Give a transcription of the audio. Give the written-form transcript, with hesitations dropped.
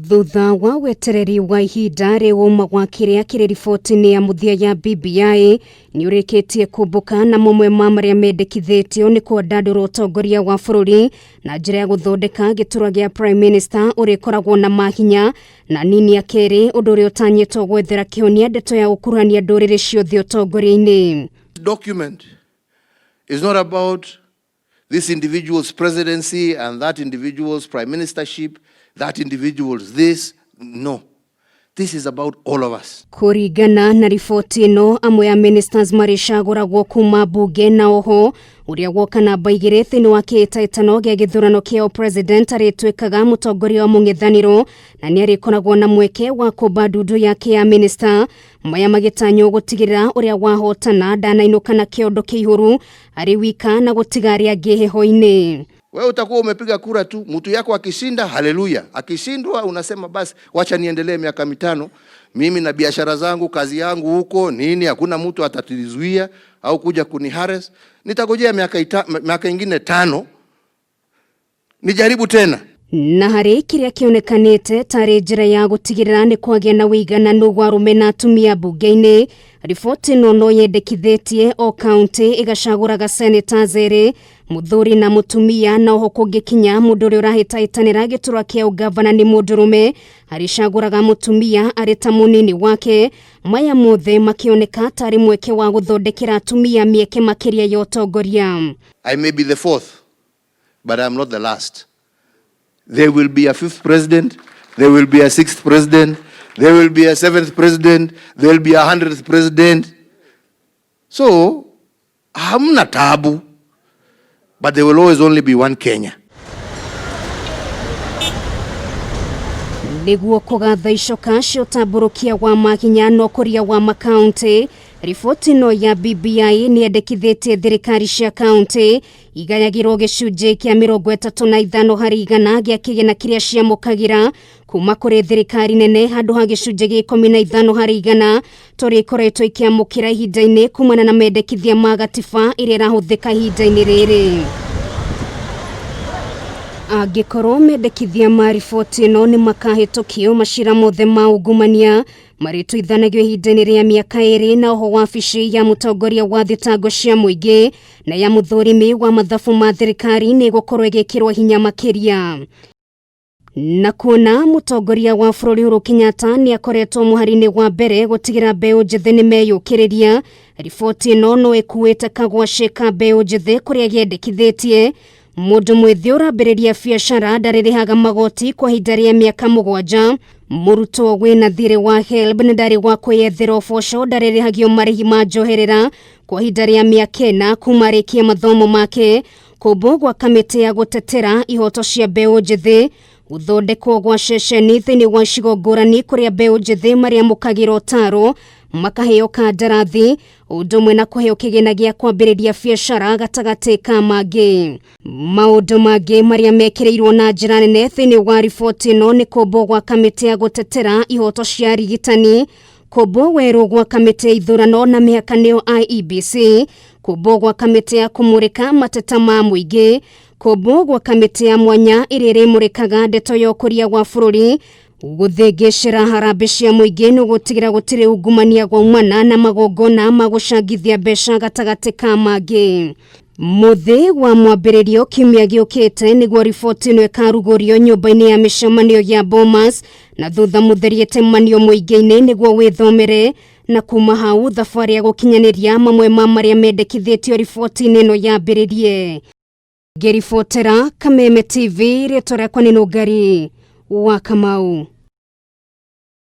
Thutha wa wetereri wa ihinda rĩ ũma wa kĩrĩa kĩrĩ riboti-inĩ ya mũthia ya BBI nĩ ũrĩkĩtie kũmbũka na mamwe ma marĩa mendekithĩtio nĩ kwandandũra ũtongoria wa bũrũri na njĩra ya gũthondeka gĩturwa gĩa Prime Minister ũrĩkoragwo na mahinya na nini ya kerĩ ũndũ ũrĩa ũtanyĩtwo gwethera kĩhonia ndeto ya gũkuruhania ndũrĩrĩ ciothe ũtongoria-inĩ. Document is not about this individual's presidency and that individual's prime ministership, that individual's this. No. This is about all of us. Kũringana na riboti ĩno, amwe a ministers marĩcagũragwo kuma mbunge na oho ũrĩa woka namba igĩrĩ thĩinĩ wa kĩhĩtahĩtano gĩa gĩthurano kĩa president arĩtuĩkaga mũtongoria wa mũng'ethanĩro na nĩ arĩkoragwo na mweke wa kũmba ndundu yake ya minister. Maya magĩtanywo gũtigĩrĩra ũrĩa wahotana ndanainũka na kĩondo kĩihũru arĩ wika na gũtiga arĩa angĩ heho-inĩ. Wewe utakuwa umepiga kura tu, mtu yako akishinda, haleluya. Akishindwa unasema basi, wacha niendelee miaka mitano, mimi na biashara zangu, kazi yangu huko nini, hakuna mtu atatuzuia au kuja kunihares. Nitagojea miaka ingine 5 nijaribu tena. Na harĩ kĩrĩa kĩonekanĩte tarĩ njĩra ya gũtigĩrĩra nĩ kwagĩa na ũigananu wa arũme na atumia mbunge-inĩ, riboti ĩno no yendekithĩtie o kaunti ĩgacagũraga senators erĩ, mũthuri na mũtumia, na oho kũngĩkinya mũndũ ũrĩa ũrahĩtahĩtanĩra gĩturwa kĩa ũgavana nĩ mũndũrũme arĩcagũraga mũtumia arĩ ta mũnini wake. Maya mothe makĩoneka tarĩ mweke wa gũthondekera atumia mĩeke makĩria ya ũtongoria. I may be the fourth, but I'm not the last. There will be a fifth president, there will be a sixth president, there will be a seventh president, there will be a 100th president. So, hamna tabu, but there will always only be one Kenya. Nĩguo kũgatha icoka cia ũtambũrũkia wa mahinya na ũkũria wa makaunti, riboti ĩno ya BBI nĩ yendekithĩtie thirikari cia kaunti igayagĩrwo gĩcunjĩ kĩa 35 harĩ igana gĩa kĩgĩna kĩrĩa ciamũkagĩra kuma kũrĩ thirikari nene handũ ha gĩcunjĩ gĩa 15 harĩ igana tũrĩa ikoretwo ikĩamũkĩra ihinda-inĩ kumana na mendekithia ma gatiba ĩrĩa ĩrahũthĩka ihinda-inĩ rĩrĩ. Angĩkorwo mendekithia ma riboti ĩno nĩ makahĩtũkio, macira mothe ma ungumania marĩtuithanagio ihinda-inĩ rĩa mĩaka 2 na oho wabici ya mũtongoria wa thitango cia mũingĩ na ya mũthũrimi wa mathabu ma thirikari nĩ ĩgũkorwo ĩgĩkĩrwo hinya makĩria. Na kuona mũtongoria wa bũrũri Uhuru Kenyatta nĩ akoretwo mũhari-inĩ wa mbere gũtigĩra mbeũ njĩthĩ nĩ meyũkĩrĩria, riboti ĩno no ĩkuĩte kagwacĩ ka mbeũ njĩthĩ kũrĩa yendekithĩtie mũndũ mwĩthĩ ũrambĩrĩria biacara ndarĩrĩhaga magoti kwa ihinda rĩa mĩaka 7, mũrutwo wĩna thirĩ wa HELB na ndarĩ wa kwĩyethera ũboco ndarĩrĩhagio marĩhi ma njoherera kwa ihinda rĩa mĩaka 4 kuma arĩkie mathomo make, kũmbwo gwa kamĩtĩ ya gũtetera ihoto cia mbeũ njĩthĩ, gũthondekwo gwa ceceni thĩinĩ wa icigo ngũrani kũrĩa mbeũ njĩthĩ marĩamũkagĩra ũtaro makaheo kandarathi, ũndũ ũmwe na kũheo kĩgĩna gĩa kwambĩrĩria biacara gatagatĩ ka mangĩ. Maũndũ mangĩ marĩa mekĩrĩirwo na njĩra nene thĩinĩ wa riboti ĩno nĩ kũmbwo gwa kamĩtĩ ya gũtetera ihoto cia arigitani, kũmbwo werũ gwa kamĩtĩ ya ithurano na mĩhaka nĩyo IEBC, kũmbwo gwa kamĩtĩ ya kũmũrĩka mateta ma mũingĩ, kũmbwo gwa kamĩtĩ ya mwanya ĩrĩa ĩrĩmũrĩkaga ndeto ya ũkũria wa bũrũri, gũthĩngĩcĩra harambĩ cia mũingĩ nĩ gũtigĩra gũtirĩ ungumania gwaumana na magongona ma gũcangithia mbeca gatagatĩ ka mangĩ. Mũthĩ wa mwambĩrĩrio kiumia gĩũkĩte nĩguo riboti ĩno ĩkarugũrio nyũmba-inĩ ya mĩcemanio ya Bomas na thutha mũtherie temanio mũingĩ-inĩ nĩguo wĩthomere, na kuma hau thabarĩ ya gũkinyanĩria mamwe ma marĩa mendekithĩtio riboti-inĩ ĩno yambĩrĩrie. Ngĩribotera Kameme TV, rĩtwa rĩakwa nĩ Nũngari wa Kamau.